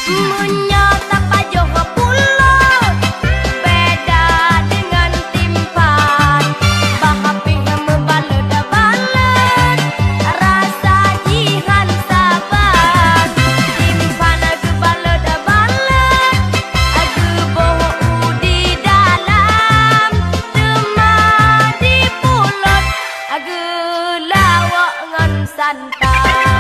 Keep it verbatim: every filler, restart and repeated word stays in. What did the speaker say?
Meunyoe tapajoh pulot, beda deungon timphan, bah pih meubalot-balot, rasa jih han saban. Timphan geubalot-balot, geuboh u di dalam, teuma di pulot geulawok ngon santan.